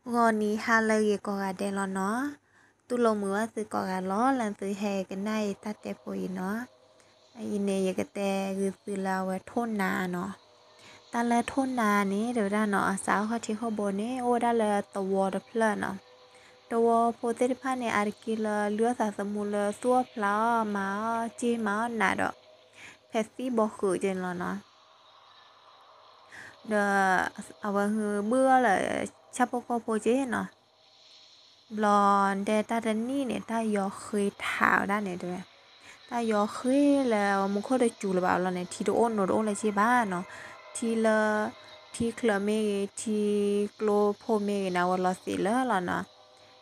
ဂီၤနံၤဟါလၢအဂ့ၤကိးဂၤဒဲးလီၤနီၤ. တူၢ်လိာ်မုာ်ဘၣ်သုကိးဂၤလီၤ လၢသုဟဲကနၣ်အံၤတၢ်တဲဖိအံၤနီၤ. အံၤန့ၣ် ယကတဲဂုာ်သုလၢအဝဲထိၣ်နါနီၤ. တၢ်လၢထိၣ်နါန့ၣ် တဲဝဲဒၣ်နီၤ အစးထီၣ်ခီၣ်ထံးခီၣ်ဘိန့ၣ် အိၣ်ဝဲဒၣ်လၢသဝီတဖျၢၣ်နီၤ. သဝီဖိသ့ၣ်တဖၣ်န့ၣ် အါတက့ၢ်လၢလုၢ်အီၣ်သးသမူလၢသူၣ်အီၣ်ဖျးအီၣ် မၤအီၣ်စ့မၤအီၣ်နးဒီး ဖဲသံဘီဃုာ်က့န့ၣ်လီၤနီၤ. ဒီးအဝဲဟုဘုၣ်အီၣ်လၢ ဆၣ်ဖိကီၢ်ဖိက့နီၤ. ဘျီဒဲတၢ်တနံၣ်န့ၣ် တၢ်ယီၤဃ့ထးဝဲဒၣ်န့ၣ်တဲဝဲ, တၢ်ယီၤဃ့လၢအဝဲမူခိၣ်တစူၤလၢၤဘၣ်လီၤန့ၣ် ထံတအိၣ်နိတအိၣ်လၢၤက့ဘၣ်နီၤ. ထံလၢ ထံချၢမ့ၢ်ဂ့ၤ ထံကျိဖိမ့ၢ်ဂ့ၤန့ၣ် အဝဲလီၤသ့းလၢာ်လီၤနီၤ.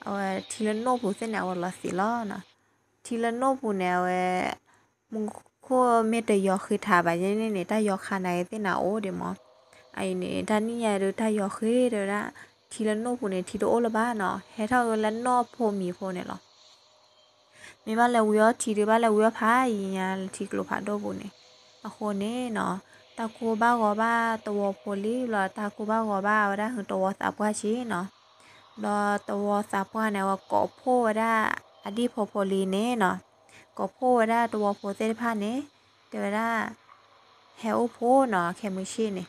အဝဲထံလၢနိၣ်ပူၤသ့ၣ်န့ၣ် အဝဲလီၤသ့းလီၤနီၤ. ထံလၢနိၣ်ပူၤန့ၣ် အဝဲ မူခိၣ်မ့ၢ်တယီၤဃ့ထးဘၣ်ယဲန့ၣ်န့ၣ် တၢ်ယီၤခါနၤဂ့ၤသ့ၣ်န့ၣ်အိၣ်ဒံးမး. အအံၤန့ၣ် တၢ်နံၣ်ညါဒုး တၢ်ယီၤဃ့တဲဝဲဒၣ် ထံလၢနိၣ်ပူၤန့ၣ် ထံတအိၣ်လၢၤဘၣ်နီၤ, ဟဲထီၣ်က့ၤလၢနီၢ်ဖိမံၤဖိန့ၣ်လီၤ. မ့ၢ်ဘၣ်လဲၤဝံၤအီထံဒုး ဘၣ်လဲၤဝံၤအီဖးယံၤညါလၢထံကျိဖးဒိၣ်ပူၤန့ၣ်. အဃိန့ၣ်နီၤ တၢ်ကိၢ်ဘၣ်ဂီၤဘၣ်သဝီဖိလံ ဘျီတၢ်ကိၢ်ဘၣ်ဂီၤဘၣ်ဝဲဒၣ်ဟုသဝီသးပှၢ်ဆ့နီၤ. ဘျီသဝီသးပှၢ်န့ၣ် အဝဲကိးဖှိၣ်ဝဲဒၣ် အဒံၣ်ဖိဖိလံန့ၣ်နီၤ, ကိးဖှိၣ်ဝဲဒၣ်သဝီဖိသ့ၣ်တဖၣ်န့ၣ် တဲဝဲဒၣ် ဟဲအိၣ်ဖှိၣ်နီၤ ခဲမုၢ်ဆ့ၣ်န့ၣ်.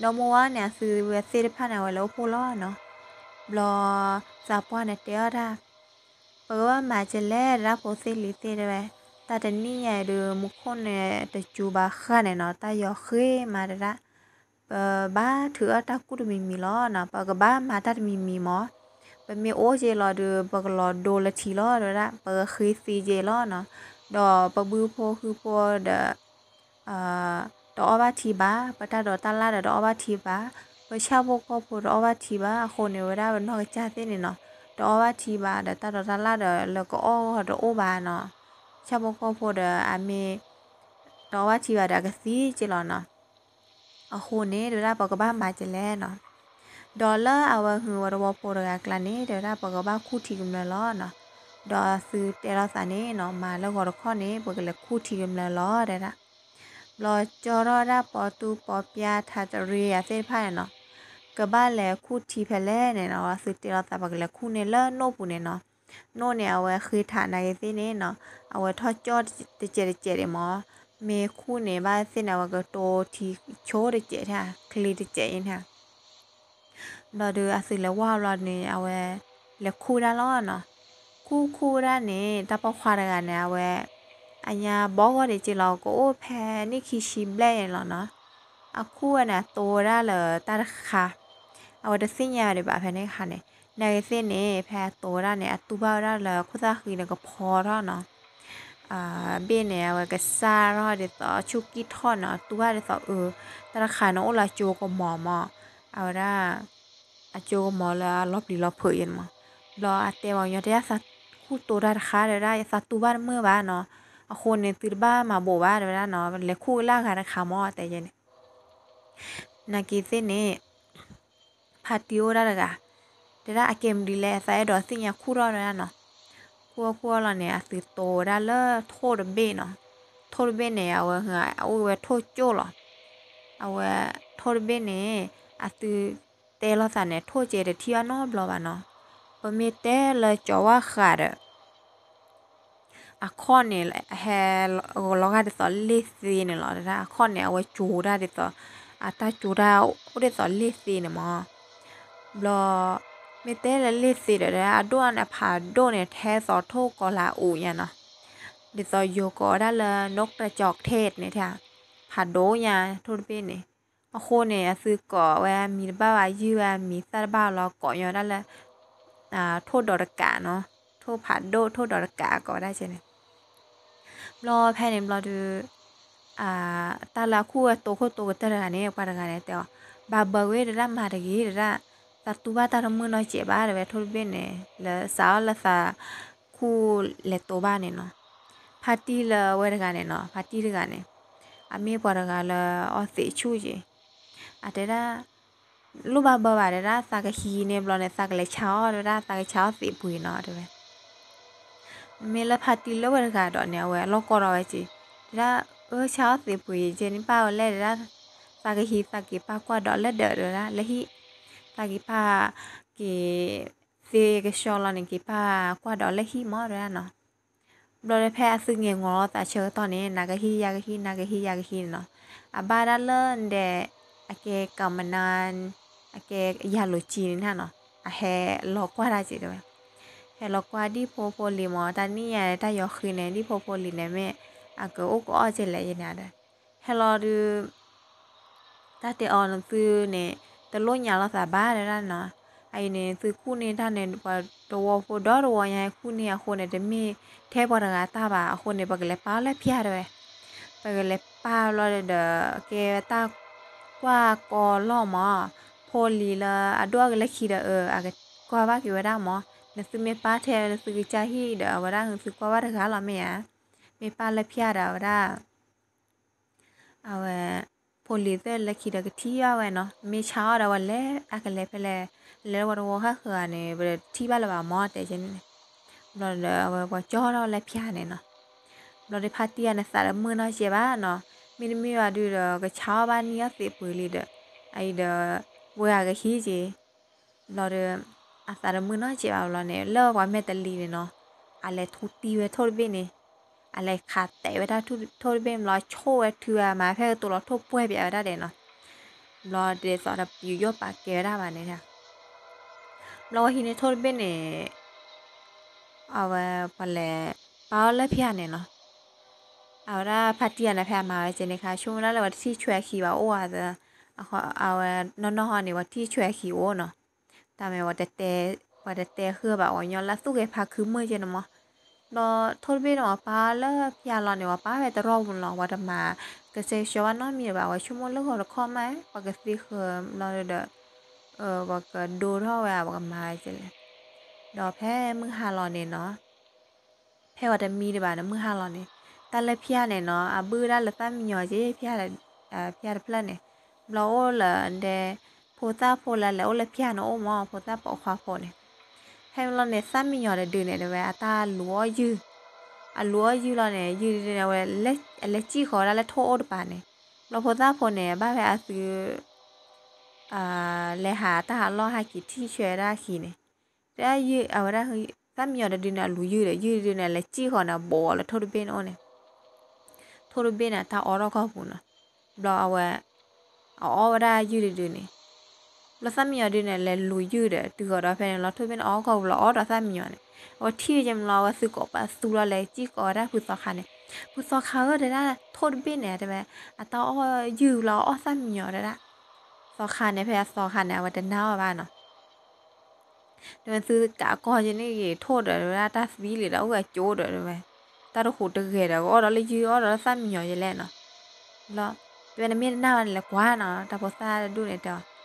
ဒီမါဝၤန့ၣ် အသုဝဲသ့ၣ်တဖၣ်န့ၣ် အဝဲလဲၤအိၣ်ဖှိၣ်လီၤနီၤ. ဘျီသးပှၢ်န့ၣ်တဲအီၤဒၣ် ပကဘၣ်မၤကလဲၣ် တၢ်ဖိသ့ၣ်လံၤသ့ၣ်တဲဝဲ, တၢ်တနံၣ်ညါအံၤဒုး မူခိၣ်န့ၣ်တစူၤဘၣ်ဃၣ်န့ၣ်နီၤ, တၢ်ယီၤဃ့မးတဲဒၣ်. ပဘၣ်ထုးအီၣ်တၢ်ကူၣ်တမံၤမံၤလီၤနီၤ, ပကဘၣ်မၤတၢ်တမံၤမံၤမး. ပမ့ၢ်အိၣ်က့လီၤဒုး ပကလီၤဒိလၢထံလီၤတဲဝဲဒၣ်, ပကဃ့သံက့လီၤနီၤ. ဒီးပဘုဖိဟုဖိဒီး တအီၣ်ဘၣ်ထံဘၣ်, ပတၢ်ဒိးတၢ်လၣ်ဒီးတအီၣ်ဘၣ်ထံဘၣ်, ပဆၣ်ဖိကီၢ်ဖိတအီၣ်ဘၣ်ထံဘၣ်. အဃိန့ၣ်ဝဲဒၣ်ပနီၢ်ကစၢ်သ့ၣ်န့ၣ်နီၤ, တအီၣ်ဘၣ်ထံဘၣ်ဒီးတၢ်ဒိးတၢ်လၣ်ဒီးလၢကအီၣ်ဂီၢ်တအိၣ်ဘၣ်နီၤ. ဆၣ်ဖိကီၢ်ဖိဒီးအမ့ၢ် တအီၣ်ဘၣ်ထံဘၣ်ဒီးအကသံက့လီၤနီၤ. အဃိန့ၣ် တဲဝဲဒၣ်ပကဘၣ်မၤကလဲၣ်နီၤ. ဒီးလၢအဝဲဟုဝဲသဝီဖိတဂၤအကျါန့ၣ် တဲဝဲဒၣ်ပကဘၣ်ခူၣ်ထံကမျၢၢ်လီၤနီၤ. ဒီးသုတဲလိာ်သးန့ၣ်နီၤ, မၤလၢဂီၤတခီန့ၣ် ပကလဲၤခူၣ်ထံကမျၢၢ်လီၤတဲဒၣ်. ဘျီကၠီထီၣ်ဝဲဒၣ်ပီတူၢ်ပီပျါထးတရံးအသ့ၣ်တဖၣ်န့ၣ်နီၤ, ကဘၣ်လဲၤခူၣ်ထံဖဲလဲၣ်န့ၣ်နီၤ, သုတဲလိာ်သးပကလဲၤခူၣ်န့ၣ်လၢနိၣ်ပူၤန့ၣ်နီၤ. နိၣ်န့ၣ် အဝဲဃ့ထးနၤဂ့ၤသ့ၣ်န့ၣ်နီၤ, အဝဲထီၣ်ကၠီတစဲးတစဲးဒံးမး, မ့ၢ်ခူၣ်န့ၣ်ဘၣ်သ့ၣ်န့ၣ် အဝဲကတိၤထံဆိတစဲး ချ့တစဲးအံၤန့ၣ်. ဘျီဒုးအသုးလဲၤဝါဘျီန့ၣ် အဝဲလဲၤခူၣ်ဒၣ်လီၤနီၤ. ခူၣ်ခူၣ်ဝဲဒၣ်န့ၣ် တၢ်ပိာ်ခွါတဂၤန့ၣ် အဝဲ အညါဘီဂီၢ်ဒံးက့လီၤ, ကအိၣ်ဖဲနံၣ်ခံဆံဘျဲၣ်န့ၣ်လီၤနီၤ. အခူၣ်ဝဲန့ၣ် အတိၤဝဲဒၣ်လၢတၢ်တခါ, အဝဲတသ့ၣ်ညါဝဲဒံးဘၣ်ဖဲန့ၣ်အခါန့ၣ်. နဂ့ၤသ့ၣ်န့ၣ် ဖဲအတိၤဝဲဒၣ်န့ၣ် အတူၢ်ဘၣ်ဝဲဒၣ်လၢခိၣ်သၣ်ဃံန့ၣ်ကဖီထီၣ်နီၤ. ဘ့ၣ်န့ၣ် အဝဲကစၢ်ထီၣ်ဒ်သိးဆူၣ်ကံၢ်ထီၣ်နီၤ, တူၢ်ဘၣ်ဒ်သိးအၢ, တၢ်တခါန့ၣ်အိၣ်လၢအကၠိကမီၤမး, အဝဲဒၣ် အကၠိကမီၤလၢအလီၤပျံၤလီၤဖုးယဲန့ၣ်မး. ဘျီအတဲပှၤကညီတဲဒၣ် သးခူၣ်တိၤတၢ်တခါတဲဝဲဒၣ် သးတူၢ်ဘၣ်တမုာ်ဘၣ်နီၤ. အဃိန့ၣ် သုတဘၣ်မၤဘိးဘၣ်တဲဝဲဒၣ်နီၤ, လဲၤခူၣ်ကလၢအဂၤတခါမးတဲယဲန့ၣ်. နဂ့ၤသ့ၣ်န့ၣ် ဖါတံၢ်အိၣ်ဒၣ်တဂၤ, တဲဒၣ်အကဲမနုၤလဲၣ် သးအဲၣ်ဒိးသ့ၣ်ညါခူၣ်ထီၣ်တဲဒၣ်နီၤ. ခူၣ်ခူၣ်လီၤန့ၣ် အသုးတိၤဝဲဒၣ်လၢထိၣ်တဘ့ၣ်နီၤ. ထိၣ်တဘ့ၣ်န့ၣ် အဝဲအိၣ်ဝဲထိၣ်ကၠိၣ်လီၤ. အဝဲထိၣ်တဘ့ၣ်န့ၣ် အသုးတဲလိာ်သးန့ၣ် ထိၣ်ကဲတထံၣ်အနီတဘျီဘၣ်နီၤ. ပမ့ၢ်တဲလၢကၠီၤဝါဃးဒီး အခီၣ်န့ၣ် ဟဲလီၤဂာ်ဒ်သိးလ့ၣ်သ့န့ၣ်လီၤ. အခီၣ်န့ၣ် အဝဲကၠိၤတၢ်ဒ်သိး, အတၢ်ကၠိၤတၢ်အိၣ်ဒ်သိးလ့ၣ်သ့န့ၣ်မး. ဘျီ မ့ၢ်တဲလၢလ့ၣ်သ့ဒီး အဒိၣ်န့ၣ် အဖးဒိၣ်န့ၣ် ထဲသိးထိၣ်ကီၤလၤအူညါနီၤ. ဒ်သိးယိၤကိးဝဲဒၣ်လၢ နူၣ်တကၠီၣ်ထဲန့ၣ် ဖးဒိၣ်ညါထိၣ်တဘ့ၣ်န့ၣ်. အဃိန့ၣ် အသုးကိးဝဲအမံၤတဘၣ်ဘၣ် ယုၢ်ဝဲအမံၤသၣ်တဘၣ်လီၤ ကိးညီဒၣ်လၢ ထိၣ်ဒီးတကးနီၤ, ထိၣ်ဖးဒိၣ် ထိၣ်ဒီးတကးကိးဝဲဒၣ်ကဲန့ၣ်. ဘျီဖဲန့ၣ်ဘျီဒုး တၢ်လၢအခူၣ်ဝဲတိၤခိၣ်တိၤကတၢၢ်တဂၤန့ၣ် ပှၤတဂၤန့ၣ်တဲအီၤ, ဘၣ်ဘၢကွံာ်တဒၣ်မၤတဂ့ၤတဒၣ်, သးတူၢ်ဘၣ်တၢ်တမုာ်နီတစဲးဘၣ် တဲဝဲထိၣ်တဘ့ၣ်န့ၣ် လၢစးအီၣ်လၢသးခူၣ်လဲၤတိၤဘၣ်န့ၣ်နီၤ. ဖါတံၢ်လၢအဝဲတဂၤန့ၣ်နီၤ, ဖါတံၢ်တဂၤန့ၣ် အမ့ၢ်ပှၤတဂၤလၢအီသံးဆူၣ်က့ၤ အတဲဒၣ် လိၣ်ဘၣ်ဘၢဘၣ်တဲဒၣ် သးကဟံးန့ၢ်ဘျီန့ၣ် သးကလဲၤဆါအီၣ်တဲဒၣ် သးကဆါအီၣ်သံးပှ့ၤနီၤတဲဝဲ. မ့ၢ်လၢဖါတံၢ်လၢဝဲတဂၤဒီးန့ၣ် အဝဲအလီၢ်ကီၢ်ဒီးဝဲက့ၤ တဲဒၣ် အၢ ဆါအီၣ်သံးပှ့ၤယကဲန့ၣ် ပၢ်ဝဲလဲၣ်တဲဒၣ်, သးကဟံးသးက့ၤပၢ်ကွၢ်ဒီးလၢဒၢးတဲဝဲဒၣ် လၢဟံၣ်, သ တၢ်က့ၤပာ်က့ၤ သ့ကဆှီလီၤန့ၣ် က့ၤပာ်ကွၢ်ဒီးလၢဟံၣ်မးတဒၣ်နီၤ. ဘျီဒီးဖဲအသုငဲၤငီၤလီၤသးဆၢကတီၢ်န့ၣ် နၤကဟံၣ်ယၤကဟံၣ် နၤကဟံၣ်ယၤကဟံၣ်န့ၣ်နီၤ. အဘၣ်ဒၣ်လၢဒဲး အကဲကမနါ အကဲယၤလိၤကံန့ၣ်နီၤ, အဟဲလီၤကွၢ်တၢ်က့ၤတဲဝဲ, ဟဲလီၤကွၢ်ဒံၣ်ဖိဖိလံၤမး တၢ်နံၣ်ညါတၢ်ယီၤဃ့န့ၣ် ဒံၣ်ဖိဖိလံၤန့ၣ်မ့ၢ် အကအီၣ်ကအီၣ်ကလဲၣ်ယန့ၣ်ဒီး ဟဲလီၤဒုး တၢ်တဲအီၤနသုန့ၣ် တလိၣ်ညါလိာ်သးဘၣ်တဒၣ်နီၤ. အအံၤန့ၣ် သုခူၣ်န့ၢ်တၢ်န့ၣ် ပှၤတဝီဖိဒီတဝီညါခူၣ်န့ၢ်အဃိန့ၣ် တမ့ၢ်ထဲပှၤတဂၤတၢ်ဘၣ်အဃိန့ၣ် ပကလဲၤပာ်လၢဖၠါတဲဝဲ, ပကလဲၤပာ်ဘျီဒီး ကဲဝဲတၢ်ကွၢ်ကီလီၢ်မး, ဖိလံၤလၢအဒိၣ်အကလဲၤခံဒီး အကကွၢ်ဘၣ်က့ၤဝဲဒၣ်မး, နသုမ့ၢ်ပာ်ထဲ နသုကစၢ်ဟံၣ်ဒီး အဝဲဒၣ်သုကွၢ်ဘၣ်တဂၤလီၤမ့ၢ်ဧါ, မ့ၢ်ပာ်လၢဖၠါဒီးအဝဲဒၣ် အဝဲ ဖိလံၤသ့ၣ်လၢခံဒီးကထံၣ်ဘၣ်ဝဲနီၤ, မ့ၢ်ဆါအီၣ်ဒီးဝဲလဲၤ အကလဲၤဖဲလဲၣ်, လဲၤလၢပှၤတဝီဃၣ်ဃၢၤဂၤန့ၣ် ပတထံၣ်ဘၣ်လၢၤဘၣ်မး တဲကဲန့ၣ်န့ၣ်, ဘျီဒီးအဝဲပှၤကၠီထီၣ်လၢဖၠါန့ၣ်နီၤ, ဘျီဒီးဖါတံၢ်ဂၤန့ၣ်သးတမုာ်နီတစဲးဘၣ်နီၤ, မ့တမ့ၢ်ဘၣ်ဒုးဒီး ကဆါအီၣ်ဘၣ်နံၣ်အီၣ်သ့ပှ့ၤလံဒီး အအံၤဒီး ဝဲဂၤကဟံးက့ၤ ဘျီဒီး အသးတမုာ်နီတစဲးဘၣ်ဘျီန့ၣ် လၢပှၤမဲာ်တလံၤန့ၣ်နီၤ, အလဲၤထူတံၢ်ဝဲထိၣ်တဘ့ၣ်န့ၣ်, အလဲၤခးတဲာ်ဝဲဒၣ်ထိၣ်တဘ့ၣ်န့ၣ်ဘျီ ဆိၣ်ဝဲထုအမၤဖဲကတိၤလီၤထိၣ်ပှဲၤပၠးဝဲဒၣ်ဒဲးနီၤ, ဘျီဒ်သိးတပယူးယီၣ်ပာ်ကဲဝဲဒၣ်ဘၣ်န့ၣ်, ဘျီဝဲဟံးန့ၢ်ထိၣ်တဘ့ၣ်န့ၣ် အဝဲပှၤလဲၤပာ်အီၤလၢဖၠါန့ၣ်နီၤ, အဝဲဒၣ်ဖါတံၢ်ဂၤန့ၣ်ဖဲအမၤဝဲကဲန့ၣ်ခါ ဆိကမိၣ်ဒၣ်လၢပှၤတထံၣ်ဆွဲအခံဘၣ်အိၣ်ဧါ, အဝဲနီၢ်နီၢ်ဟီန့ၣ် ပှၤထံၣ်ဆွဲအခံအိၣ်နီၤ, တၢ်မ့ၢ် ပှၤတတဲဃုာ်ဘၣ် ပှၤကညီလၢသူၣ်ဂဲၤဖးခုမုာ်ကဲန့ၣ်မး, ဘျီထိၣ်တဘ့ၣ်န့ၣ် ပှၤပာ်လၢဖၠါလီၤန့ၣ် ပှၤပာ်ဖဲတရီၢ်ပူၤလီၤ ပှၤတမၤကဆှဲကဆှီဘၣ်နီတမံၤလၢၤဘၣ် ပှၤဆိကမိၣ်လၢဂီၤတခီမး ပှၤကသ့ဃၢၤဘျီဒီး ပှၤကဒိထီၣ်ဝဲဧါ ပှၤကမၤဝဲကဲလဲၣ်, ဒီးဖဲမုၢ်ဟါလီၤန့ၣ်နီၤ ဖဲပှၤတမံဒံးဘၣ်န့ၣ် မုၢ်ဟါလီၤန့ၣ် တၢ်လၢဖၠါန့ၣ်နီၤ အဘုၣ်ဒၣ်လၢသၣ်မံယီၤက့ ဖၠါတဖျၢၣ်န့ၣ်, ဘျီအိၣ်လၢဒဲ ဖိသၣ်ဖိလၢလဲၤအိၣ်လၢဖၠါန့ၣ်အိၣ်မး ဖိသၣ်ပိာ်ခွါဖိန့ၣ်, ဖဲမ့ၢ်လီၤန့ၣ် သၣ်မံယီၤတဒုန့ၣ် တဲဝဲအတၢ်လူၤအီၣ်ယုၢ်, အလူၤအီၣ်ယုၢ်လီၤန့ၣ် ယုၢ်ဒုန့ၣ် အဝဲလဲၤစံၣ်ဃီၤဝဲဒၣ်လၢထိၣ်အိၣ်တပၤန့ၣ်, ဘျီဖိသၣ်ဖိန့ၣ် ဘၣ်ဖဲအသု လဲၤဟးတၢ်ဟးလီၢ်ဟးက့ၤထံၣ်ဆွဲဒၣ်အခံန့ၣ်, တၢ်ယုၢ်အဝဲဒၣ် သၣ်မံယီၤတဒုန့ၣ် အလူၤယုၢ်ဒီး ယုၢ်တဒုန့ၣ် အလဲၤစံၣ်ဃီၤန့ၣ် ဘိးအီၤလၢထိၣ်တဘ့ၣ်န့ၣ်အိၣ်န့ၣ်, ထိၣ်တဘ့ၣ်န့ၣ် အတၢ်အီထီၣ်ကီၢ်ပူၤနီၤ, ဘျီအဝဲ အအီၣ်ဝဲဒၣ်ယုၢ်တဒုန့ၣ်, ဘျီသၣ်မံယီၤဒုန့ၣ် လဲၤလူၤယုၢ်ဒီး တုၤဃီၤဒီးဖဲန့ၣ်လီၤ ထိၣ်တဘ့ၣ်န့ၣ် အီၣ်ကီၢ်ပူၤလီၤ အီၣ်ဒီးသၣ်မံယီၤန့ၣ်, အဝဲထံၣ်ဝဲကဲမ့ၢ်လီၤ အဝဲသုးကိးပသူလီၤ လဲၤစံၣ်ကိးဝဲဒၣ်ဖုသီခါန့ၣ်, ဖုသီခါဧၢ တဲဒၣ် ထိၣ်တဘ့ၣ်န့ၣ် တဲဝဲ အတၢ်အီၣ်ယုၢ်လီၤ အီၣ်သၣ်မံယီၤတဲဒၣ်, သီခါန့ၣ် ဖဲအသီခါန့ၣ် အဝဲတနာ်အီၤဘၣ်နီၤ တဲဝဲသုကးကီၢ်ယန့ၣ်ဂ့ၤ ထိၣ်ဒီးဝဲဒၣ်တၢ်သံလံဒီး အိၣ်ဂၤကၠိဒီးတဲဝဲ, တၢ်တဟူးတဂဲၤဒီး ကအီၣ်ဒီးလၢယုၢ် အီၣ်ဒီးလၢသၣ်မံယီၤယလဲၣ်နီၤ, ဘျီ တဲဝဲနမ့ၢ်တနာ်ဘၣ်န့ၣ် လဲၤကွၢ်နီၤ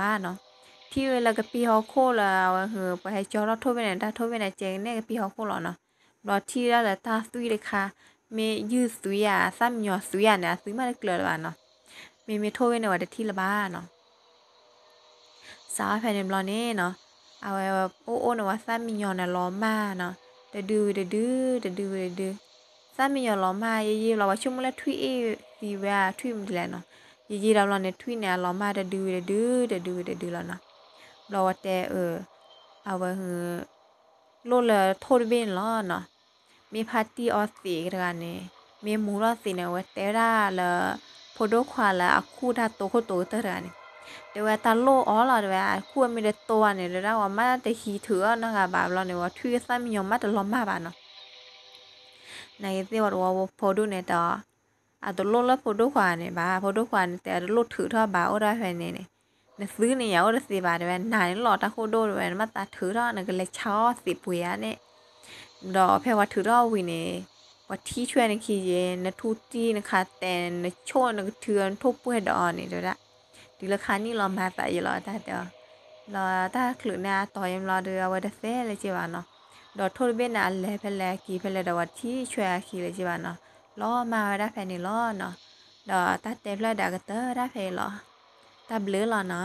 တၢ်ဖိသၣ်တဒူၣ်န့ၣ်တဲအီၤ, ဘျီလဲၤကွၢ်န့ၣ်, တုၤမ့ၢ်အလဲၤကွၢ်လီၤန့ၣ် အဝဲတထံၣ်လၢထိၣ်တဘ့ၣ်န့ၣ်လၢၤဘၣ်နီၤ, ထံၣ်ဝဲလၢကပ့ၤဟီၣ်ခိၣ်လၢအဝဲ ပှၤဟဲကၠီထီၣ်ထိၣ်တဘ့ၣ်န့ၣ် တၢ်ထိၣ်တဘ့ၣ်န့ၣ် ကဲကန့ၣ်ကပ့ၤဟီၣ်ခိၣ်လီၤနီၤ, ဘျီထံၣ်ဝဲဒၣ်လၢတၢ်သွံၣ်တခါ, မ့ၢ်ယုၢ်သွံၣ်ဧါ သၣ်မံယီၤသွံၣ်ဧါန့ၣ် အသွံၣ်မးတကျၢၤလၢၤဘၣ်နီၤ, မ့မ့ၢ်ထိၣ်တဘ့ၣ်န့ၣ် အဝဲတထံၣ်လၢၤဘၣ်နီၤ စးထီၣ်ဖဲန့ၣ်ဘျီန့ၣ်နီၤ, အဝဲအိၣ်အိၣ်န့ၣ် ပှၤသၣ်မံယီၤန့ၣ်လီၤမၢ်နီၤ, တဒုဝံၤတဒု, တဒုဝံၤတဒု, သၣ်မံယီၤလီၤမၢ်ယံာ်ယံာ်ဘျီ ပှၤဆိကမိၣ်လၢထွံၣ်အ့ၣ်သံဝဲဧါ ထွံၣ်မနုၤလဲၣ်နီၤ, ယံာ်ယံာ်ဒီးဘျီန့ၣ် ထွံၣ်န့ၣ် အလီၤမၢ်တဒုဝံၤတဒု, တဒုဝံၤတဒုလီၤနီၤ, ဘျီဝဲတဲအၢ, အဝဲ လိၣ်လၢထိၣ်တဘ့ၣ်န့ၣ်လီၤနီၤ, မ့ၢ်ဖါတံၢ်အီသံးတဂၤန့ၣ်, မ့ၢ်မူထီၣ်သံးန့ၣ် အဝဲတဲဝဲဒၣ်လၢ ဖိဒိၣ်ခွါလၢအခူၣ်တၢ်တိခိၣ်တိကတၢၢ်တဂၤန့ၣ်, တဲဝဲတၢ်လိၣ်အီလီၤတဲဝဲ အခူၣ်အမ့ၢ်တတိဘၣ်န့ၣ် တဲဒၣ်ဝဲမ့ၢ်တဟံးထုးအီၣ်နီတဂၤဘၣ်ဘျီန့ၣ် ပှၤထွံၣ်သၣ်မံယီၤမးတလီၤမၢ်ဘၣ်နီၤ, နာ်က့သ့ၣ်ဝဲတဝီဖိဒိၣ်န့ၣ်တဲအီၤ အတလိၣ်လၢဖိဒိၣ်ခွါန့ၣ်ဘၣ်, ဖိဒိၣ်ခွါန့ၣ်တဲအတလိၣ်ထုးထီၣ်ဘၣ်အိၣ်ဒၣ်ဖဲန့ၣ်န့ၣ်, နသုန့ၣ်ယအိၣ်တသ့ဘၣ်တဲဝဲ နၤန့ၣ်လီၤတၢ်ခိၣ်ဒိၣ်တဲဝဲ နဘၣ်သးထုးထီၣ် နကလဲၤဆါအီၣ်သံးပှ့ၤဧါန့ၣ်, ဒီးဖဲပှၤထုးထီၣ်ဝံၤန့ၣ်, ပှၤထံၣ်ဆွဲနခံက့ၤ နထူတံၢ်နခးတဲာ် နဆိၣ်နကထုး နထိၣ်ပှဲၤဒီးအီၤန့ၣ်တဲဝဲဒၣ်, တုၤလၢခါနံၣ်လီၤမၤသးယံာ်လီၤတၢ်တဲအီၤ, ဘျီတၢ်ချုးန့ၣ်အတီၤယံၤဘျီဒီး အဝဲတသဲလၢၤက့ဘၣ်နီၤ, ဒီးထိၣ်တဘ့ၣ်န့ၣ်အလဲၤဖဲလဲၣ်အက့ၤဖဲလဲၣ်ဒီးပှၤထံၣ်ဆွဲအခံလၢၤက့ဘၣ်နီၤ, လီၤမၢ်ဝဲဒၣ်ဖဲန့ၣ်လီၤနီၤ, ဒီးတၢ်တဲဖျၢၣ်ဒီးအကတၢၢ်ဒၣ်ဖဲအံၤလီၤ, တၢ်ဘျုးလီၤနီၤ.